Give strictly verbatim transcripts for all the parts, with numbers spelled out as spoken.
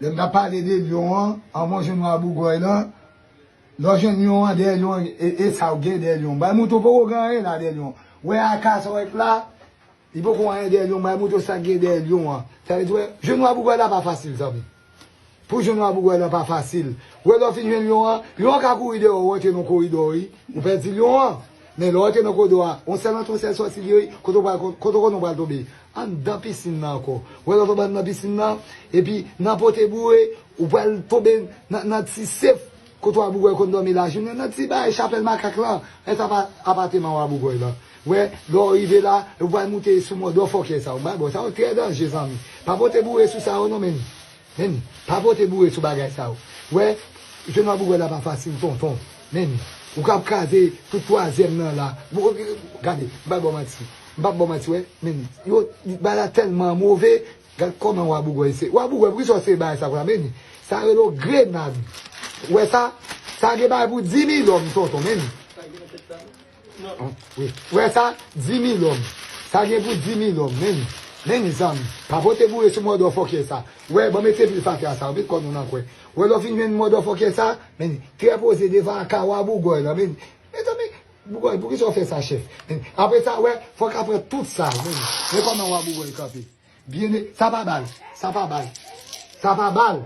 Lè m t ap pale de lyon an, anvan w jwenn wa bougwèy lan, lè w jwenn lyon an, dèyè lyon an, e, e sa w gen dèyè lyon. Bay mouton poko gen anyen la dèyè lyon. Wè aka sa w wè k la, li poko anyen dèyè lyon, bay mouton sa k gen dèyè lyon an. Sa vle di, wè, jwenn wa bougwèy la pa fasil, zanmi. Pou jwenn wa bougwèy la pa fasil. Wè lè w fin jwenn lyon an, lyon an ka kouri dèyè w, w antre nan koridò, wi. Ou pèdi lyon an. Men lè w antre nan koridò a, yon sèl antre, yon sèl sòti li ye, wi. Kote w pral, kote w konnen w pral tonbe? Anndan pisin nan ankò. Wè lè w tonbe anndan pisin nan, epi nan pote boure, ou pral tonbe nan, nan ti sef kote wa bougwèy konn dòmi lajounen, nan ti bay chapèl makak lan. E sa pa apateman wa bougwèy lan. Wè, lè w rive la, ou pral moute sou mòdòfòkè sa yo. Bay bò, sa yo trè danje, zanmi. Pa pote boure sou sa yo non, men. Men, pa pote boure sou bagay sa yo. Wè, jwenn wa bougwèy la pa fasil, tonton. Men, ou k ap kraze tout twazyèm nan la. Bon, gade, m pa ba w manti. M p ap ba w manti, wè. Men, yo, bagay la tèlman move. Gad kòman wa bougwèy se. Wa bougwèy, poukisa w se bagay sa pou la, men? Sa rele w grenad. Wè sa? Sa gen bagay pou di mil lòm, tonton, men. Wi. Wè sa? Di mil lòm. Sa gen pou di mil lòm, men. Men, zanmi. Pa pote boure sou mòdòfòkè sa. Wè, ban m etepil fatra sa, ou met kò nou nan kwen. Wè, lè w fin jwenn mòdòfòkè sa, men, trè poze devan aka wa bougwèy la, men. Mezanmi, bougwèy, poukisa w fè sa, chèf? Men, apre sa, wè, fòk apre tout sa, men. Men kòman wa bougwèy kanpe. Byen, sa pa bal, sa pa bal. Sa pa bal.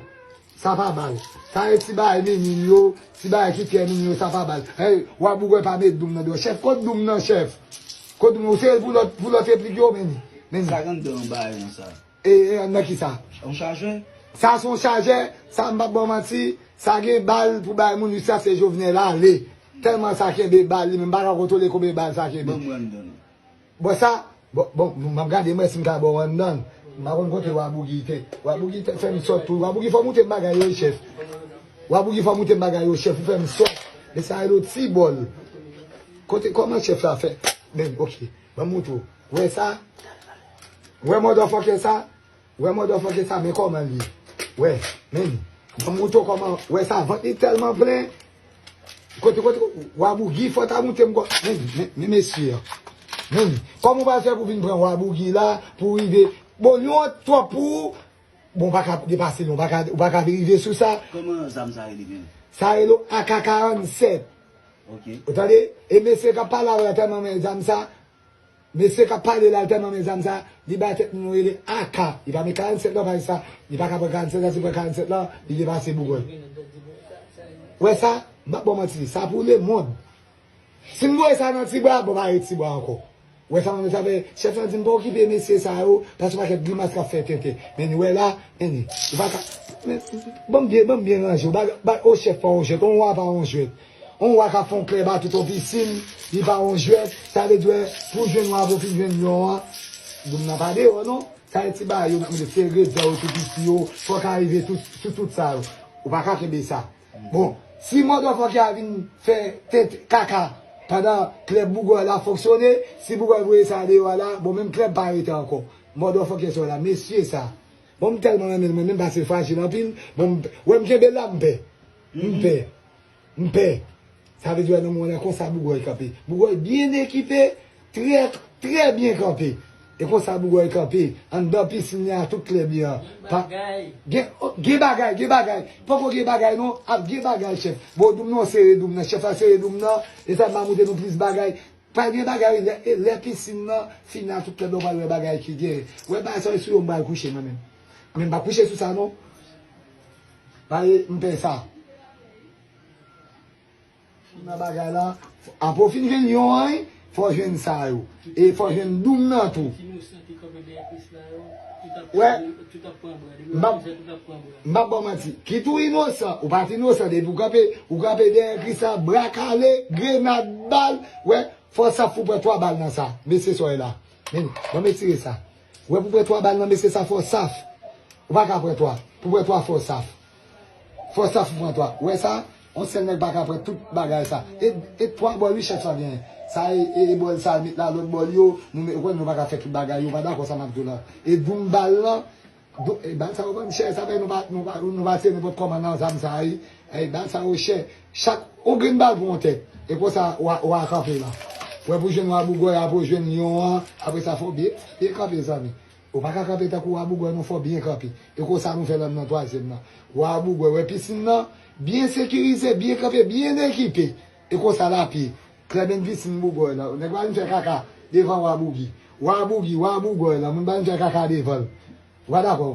Sa pa bal. Sa e ti bagay minin yo, ti bagay ki trè minin yo, sa pa bal. Hey, wa bougwèy pa met doum nan dèyè w. Chèf, kot doum nan, chèf? Kot doum nan? Ou sere l pou lòt, pou lòt replik yo, men. Men. Sa gen anndan bagay nan sa? E, e, nan ki sa? Yon chajè? Sa se yon chajè, sa m p ap ba w manti, sa gen bal pou bay moun, wi, sa se Jovenel ale. Tèlman sa kenbe bal li, men m pa ka kontwole konbyen bal sa kenbe. Ban m wè anndan. Bon, sa, bon, bon, m ap gade, mwen, si m ka ba w anndan. M pa konn kote Wa Bougi te. Wa Bougi te fè m sòt tou. Wa Bougi fò moute m bagay yo, chèf. Wa Bougi fò moute m bagay yo, chèf. Ou fè m sòt. Men sa rele yon ti bòl. Kote, kòman chèf la fè? Men, ok. Ban m moutre w. Wè sa? Wè motherfucker sa? Wè motherfucker sa, men kòman l ye. Wè, men. Ban m moutre w kòman. Wè sa, vant li tèlman plen. Kote, kote, Wa Bougi, fò ta moute m kò. Men, men, men mesye. Men, kòman w pral fè pou vin pran Wa Bougi la, pou rive. Bon, li yon twòp pou ou. Bon, ou pa ka depase li, ou pa ka, ou pa ka rive sou sa. Kòman zam sa rele menm? Sa rele A K karannsèt. Ok. Ou tande? E mesye k ap pale avè w la tèlman renmen zam sa. Mesye k ap pale la, li tèlman renmen zam sa, li bay tèt nou rele A K. Li pa met karannsèt lan, pa sa. Li pa ka pran karannsèt lan, si l pran karannsèt lan, li depase bougwèy. Wè sa? M p ap ba w manti, sa pou lemonn. Si m voye sa nan ti bwa, bon, pa ret ti bwa ankò. Wè sa, mwen sa fè, chèf lan di m pa okipe mesye sa yo, paske pakèt grimas k ap fè tenten. Men ni wè la, men ni. Ou pa ka, men, ban m byen, ban m byen ranje w. Ba, ba, o chèf pa yon jwèt, on wa pa yon jwèt. On wa ka fè on klèb a tout on pisin, li pa yon jwèt, sa vle di wè, pou jwenn wa pou fin jwenn lyon an, doum nan pa deyò non. Sa e ti bagay yo, n ap mete se rezèv yo tou piti yo, fò ka rive tout, sou tout sa yo. Ou pa ka kenbe sa. Bon, si motherfucker a vin fè tenten kaka pandan klèb bougwèy la fonksyone, si bougwèy voye sa deyò a la, bon, menm klèb pa rete ankò. Motherfucker sa la, mesye sa. Bon, m tèlman renmen l, mwen menm, paske l frajil anpil. Bon, m, wè m kenbe l la, m pè. M pè. M pè. Sa vle di wè nan moman konsa bougwèy kanpe. Bougwèy byen ekipe, trè, trè byen kanpe. E konsa bougwèy kanpe. Anndan pisin li a tout klèb li an. Pa, gen, gen bagay, gen bagay. Poko gen bagay non, ap gen bagay chèf. Bon, doum nan sere doum nan, chèf la sere doum nan. E sa m a montre nou plis bagay. Pral gen bagay, lè, e lè pisin nan fini a tout klèb la, ou pral wè bagay ki gen. Wè bagay sa yo sou yo m pral kouche mwen menm. Men m pa kouche sou sa non. Pale, m pè sa. Nan bagay la, apre w fin jwenn lyon an, fò w jwenn sa yo. E fò w jwenn doum nan tou. Wè. M p ap, m p ap ba w manti. Kit ou inosan, ou pa t inosan, depi w kanpe, ou kanpe dèyè Kris la, bra kale, grenad, bal, wè, fò w saf pou pran twa bal nan sa. Mesye sa w wè la. Men, ban m etire sa. Wè pou pran twa bal nan mesye sa fò w saf. Ou pa ka pran twa. Pou pran twa fò w saf. Fò w saf pou pran twa. Ou wè sa? On sèl nèg pa ka pran tout bagay sa. E, e twa bòl wi chèf sa genyen. Sa e, e, e bòl sa l met la, lòt bòl yo, nou met, ou konn nou pa ka fè tout bagay yo, ou pa dakò sa m ap di w la. E doum bal lan, dou-, e bal sa yo vann chè, sa fè nou pa, nou pa, nou pa tire nenpòt kòman nan zam sa wi. E bal sa yo chè. Chak, on grenn bal pou on tèt. E konsa, w a, w a kanpe la. Wè pou jwenn wa bougwèy, apre w jwenn lyon an, apre sa fò w byen, byen kanpe zanmi. Ou pa ka kanpe tankou Wa Bougwè non, fò w byen kanpe. E konsa nou fè lòt nan twazyèm nan. Wa Bougwè, wè pisin nan, byen sekirize, byen kanpe, byen ekipe. E konsa l apiye. Klèbèn pisin Bougwè la. Nèg pa vin fè kaka devan Wa Bougi. Wa Bougi, Wa Bougwè la, moun pa vin fè kaka devan l. Ou pa dakò?